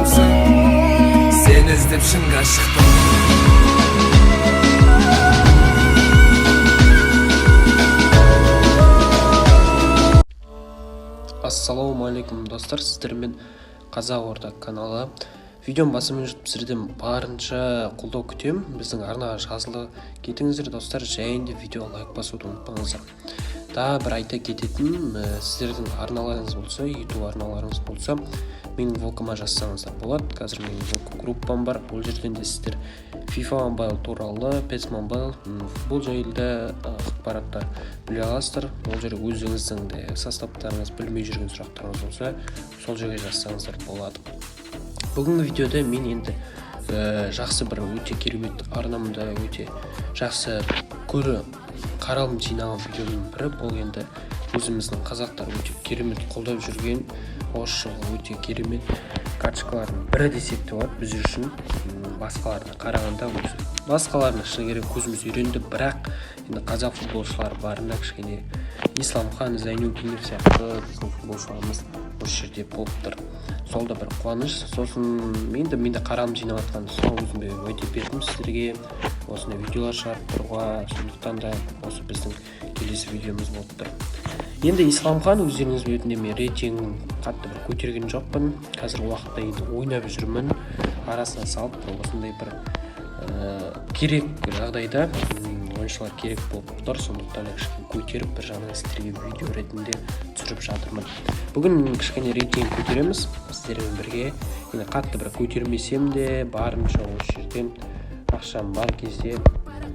Адамсың. Сені іздеп шыңға шықтым. Ассалаумағалейкум, достар! Сіздермен Қазақ Орда каналы. Видеоның басымен жүріп, сіздерден барынша қолдау күтемін. Біздің арнаға жазыла кетіңіздер, достар, және де видеоға лайк басуды ұмытпаңыздар. Тағы бір айта кететін, сіздердің арналарыңыз болса, YouTube арналарыңыз болса, менің ВК-ма жазсаңыздар болады. Қазір менің ВК группам бар. Ол жерден де сіздер FIFA Mobile туралы, PES Mobile, футбол жайлы ақпараттар біле аласыздар. Ол жерде өзіңіздің де составтарыңыз, білмей жүрген сұрақтарыңыз болса, сол жерге жазсаңыздар болады. Бүгінгі видеода мен енді жақсы бір, өте керемет, арнамда өте жақсы көрі қаралым жинаған видеоның бірі. Бұл енді өзіміздің қазақтар өте керемет қолдап жүрген, осы жылғы өте керемет карточкалардың бірі десек те болады біз үшін. Басқаларына қарағанда, өзі басқаларына, шыны керек, көзіміз үйренді, бірақ енді қазақ футболшылары барына кішкене Исламхан Зайнутдинов сияқты біздің футболшыларымыз осы жерде болып тұр, сол да бір қуаныш. Сосын енді мен де қаралым жинап жатқан соң, өзім де уәде бердім сіздерге осындай видеолар шығарып тұруға. Сондықтан да осы біздің келесі видеомыз болып тұр. Енді Исламхан, өздеріңіз білетіндей, мен рейтингін қатты бір көтерген жоқпын. Қазіргі уақытта енді ойнап жүрмін арасына салып. Осындай бір керек жағдайда ойыншылар керек болып тұр, сондықтан да кішкене көтеріп, бір жағынан сіздерге видео ретінде түсіріп жатырмын. Бүгін кішкене рейтинг көтереміз сіздермен бірге. Енді қатты бір көтермесем де, барынша осы жерден ақшам бар кезде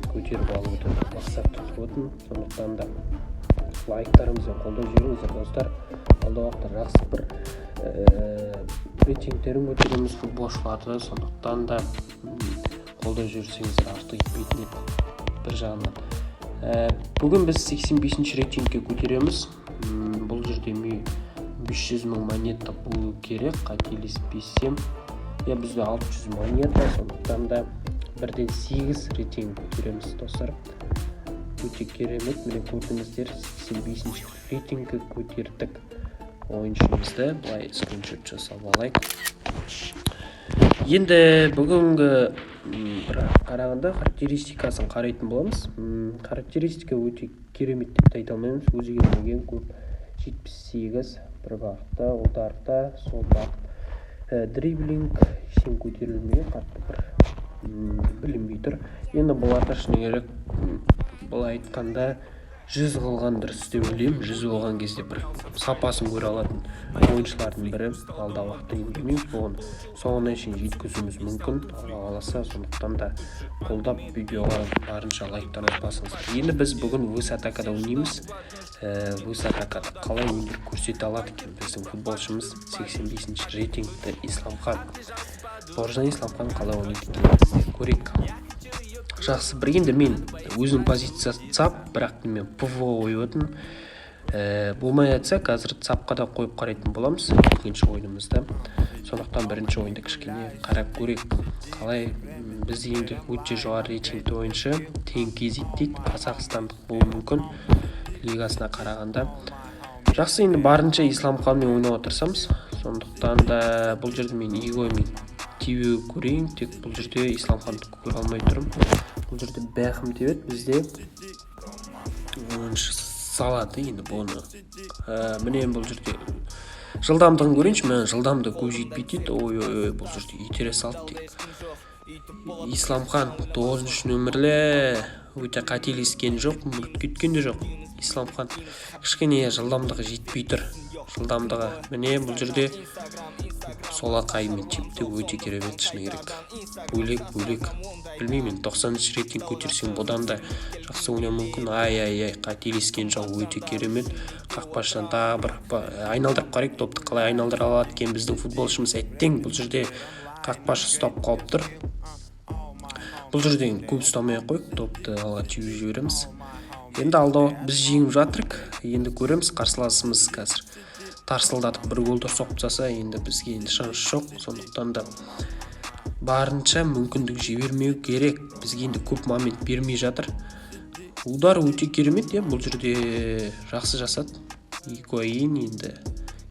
көтеріп алуды мақсат тұтып отырмын. Сондықтан да лайктарыңызбен қолдап жіберіңіздер, достар. Алдағы уақытта жақсы бір рейтингтерін көтереміз футболшыларды, сондықтан да қолдап жіберсеңіздер, артық етпейтін еді бір жағынан. Бүгін біз 85 рейтингке көтереміз. Бұл жерде 500 мың монета болу керек, қателеспесем. Иә, бізде 600 монета, сондықтан да бірден 8 рейтинг көтереміз, достар. Өте керемет, міне, көрдіңіздер, 85 рейтингке көтердік ойыншымызды. Былай скриншот жасап алайық. Енді бүгінгі бір қарағанда характеристикасын қарайтын боламыз. Характеристика өте керемет деп те айта алмаймыз, өзгермеген көп. 78 бір бағытта, ударда сол бағыт, дриблинг ештеңе көтерілмеген, қатты бір білінбей тұр. Енді бұларда, шыны керек, былай айтқанда, 100 қылған дұрыс деп ойлаймын. 100 болған кезде бір сапасын көре алатын ойыншылардың бірі. Алдағы уақытта енді білмейміз, бұны соңына шейін жеткізуіміз мүмкін, Алла қаласа. Сондықтан да қолдап, видеоға барынша лайктарыңызды басыңыздар. Енді біз бүгін выс атакада ойнаймыз. Выс атакада қалай өнер көрсете алады екен біздің футболшымыз, 85 рейтингті Исламхан? Бауыржан Исламхан қалай ойнайды екен, бізде көрейік. Жақсы бір, енді мен өзім позициясы ЦАП, бірақ мен ПВ қойып отырмын. Болмай жатса, қазір ЦАПқа да қойып қарайтын боламыз екінші ойынымызда. Сондықтан бірінші ойынды кішкене қарап көрейік қалай. Біз енді өте жоғары рейтингті ойыншы тең кезек дейді, қазақстандық болуы мүмкін лигасына қарағанда. Жақсы, енді барынша Исламханмен ойнауға тырысамыз. Сондықтан да бұл жерде мен Игоймен тебеу көрейін, тек бұл жерде Исламханды көре алмай тұрмын. Бұл жерде Бәхім тебеді, бізде ойыншы салады. Енді бұны міне, бұл жерде жылдамдығын көрейінші. Міне, жылдамдығы көп жетпейді дейді. Ой, ой, ой, бұл жерде итере салды тек. Исламхан 9-нөмірлі өте қателескен жоқ, мүлт кеткен де жоқ. Исламхан кішкене жылдамдығы жетпей тұр, жылдамдығы. Міне, бұл жерде солақаймен тепті, өте керемет, шыны керек. Бөлек, бөлек, білмеймін енді, 90-рейтинг көтерсең, бұдан да жақсы ойнауы мүмкін. Ай, ай, ай, қателескен жоқ, өте керемет. Қақпашыдан тағы бір айналдырып қарайық допты, қалай айналдыра алады екен біздің футболшымыз. Әттең, бұл жерде қақпашы ұстап қалып тұр. Бұл жерде енді көп ұстамай ақ қояйық, допты алға теуіп жібереміз. Енді алда біз жеңіп жатырық, енді көреміз. Қарсыласымыз қазір тарсылдатып бір голды соғып тастаса, енді бізге енді шанс жоқ. Сондықтан да барынша мүмкіндік жібермеу керек бізге. Енді көп момент бермей жатыр. Удар өте керемет, иә, бұл жерде жақсы жасады Игуаин. Енді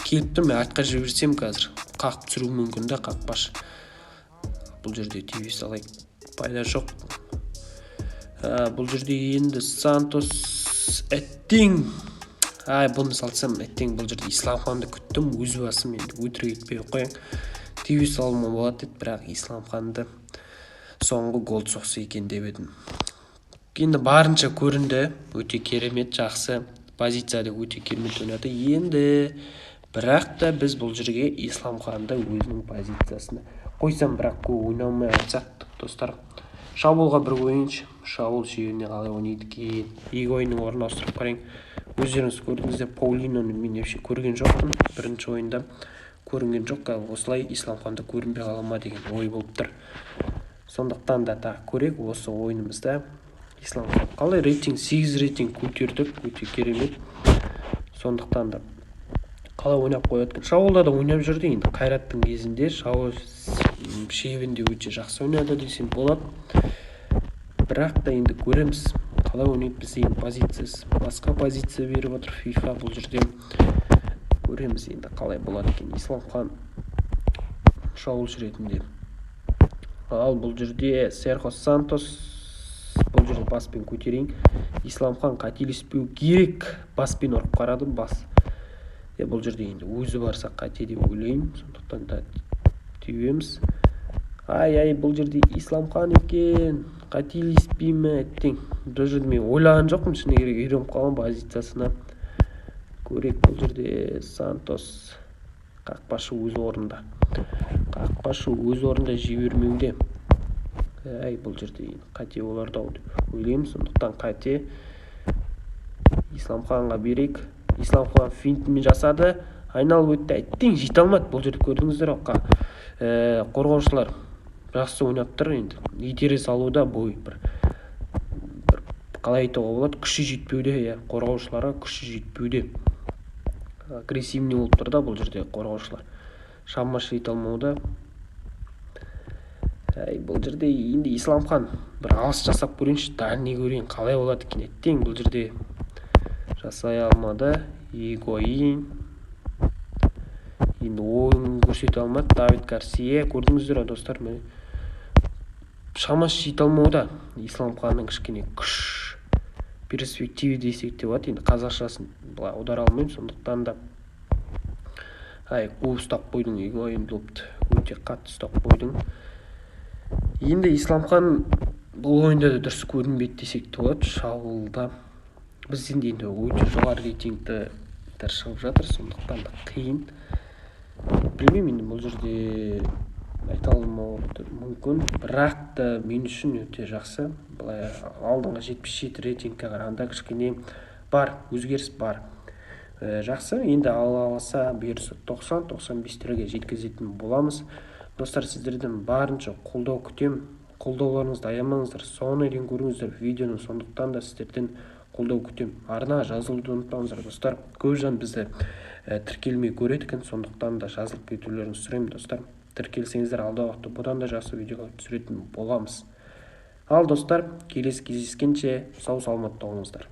келіп тұр, мен артқа жіберсем, қазір Қағып түсіруі мүмкін да қақпашы. Бұл жерде тебе салайық, пайда жоқ. Бұл жерде енді Сантос, әттең, ай, бұны салсам, әттең. Бұл жерде Исламханды күттім өз басым. Енді өтірік айтпай ақ қояйын, тебе салуыма болады еді, бірақ Исламханды соңғы гол соқса екен деп едім. Енді барынша көрінді, өте керемет, жақсы позицияда өте керемет ойнады енді. Бірақ та біз бұл жерге Исламханды өзінің позициясына қойсам, бірақ көп ойнамай жатсақ, достар. Шабуылға бір ойыншы, шабуыл шебіне қалай ойнайды екен? Екі ойынның орнын ауыстырып қарайын. Өздеріңіз көрдіңіздер, Паулиноны мен вообще көрген жоқпын, бірінші ойында көрінген жоқ. Осылай Исламхан да көрінбей қала ма деген ой болып тұр. Сондықтан да тағы көрейік осы ойынымызда Исламхан қалай. Рейтинг 8 рейтинг көтердік, өте керемет. Сондықтан да қалай ойнап қояды екен? Шабуылда да ойнап жүрді енді Қайраттың кезінде. Шабуыл шебінде өте жақсы ойнады десем болады. Бірақ та енді көреміз, қалай ойнайды. Бізде енді позициясы басқа, позиция беріп отыр ФИФА. Бұл жерде көреміз енді, қалай болады екен Исламхан шабуылшы ретінде. Ал бұл жерде Серхо Сантос, бұл жерде баспен көтерейін. Исламхан қателеспеу керек. Баспен ұрып қарады, бас. Бұл жерде енді өзі барса, қате деп ойлаймын, сондықтан да теуеміз. Ай, ай, бұл жерде Исламхан екен, қателеспей ме? Әттең, бұл жерде мен ойлаған жоқпын, шыны керек, үйреніп қалған позициясына. Көрейік, бұл жерде Сантос, қақпашы өз орнында, қақпашы өз орнында, жібермеуде. Әй, бұл жерде қате болар ау деп ойлаймын, сондықтан қате. Исламханға берейік. Исламхан финтімен жасады, айналып өтті. Әттең, жете алмады. Бұл жерде көрдіңіздер ғой, қорғаушылар жақсы ойнап тұр. Енді итере салуда бой бір қалай айтуға болады, күші жетпеуде, иә, қорғаушыларға күші жетпеуде. Агрессивный болып тұр да бұл жерде қорғаушылар, шамасы жете алмауда. Әй, бұл жерде енді Исламхан бір алыс жасап көрейінші, дальний көрейін, қалай болады екен. Әттең, бұл жерде жасай алмады. Игуаин енді ойын көрсете алмады. Давид Гарсия, көрдіңіздер ғой, достар, міне, шамасы жете алмауда Исламханның. Кішкене күш перспективе десек те болады енді, қазақшасын былай аудара алмаймын. Сондықтан да, ай, қуып ұстап қойдың, Игуаин допты өте қатты ұстап қойдың. Енді Исламхан бұл ойында да дұрыс көрінбеді десек те болады шабуылда. Біз енді өте жоғары рейтингті шығып жатыр, сондықтан да қиын. Білмеймін, енді бұл жерде айта алмау мүмкін, бірақ та мен үшін өте жақсы. Былай алдыңғы 77 рейтингке қарағанда кішкене бар, өзгеріс бар. Жақсы, енді Алла қаласа, бұйырса, 90-95-терге жеткізетін боламыз. Достар, сіздерден барынша қолдау күтемін, қолдауларыңызды аямаңыздар, соңына дейін көріңіздер видеоны. Сондықтан да сіздерден қолдау күтемін. Арнаға жазылуды ұмытпаңыздар, достар. Көп жан бізді тіркелмей көреді екен, сондықтан да жазылып кетулеріңізді сұраймын, достар. Тіркелсеңіздер, алдағы уақытта бұдан да жақсы видеолар түсіретін боламыз. Ал, достар, келесі кездескенше сау саламатта болыңыздар.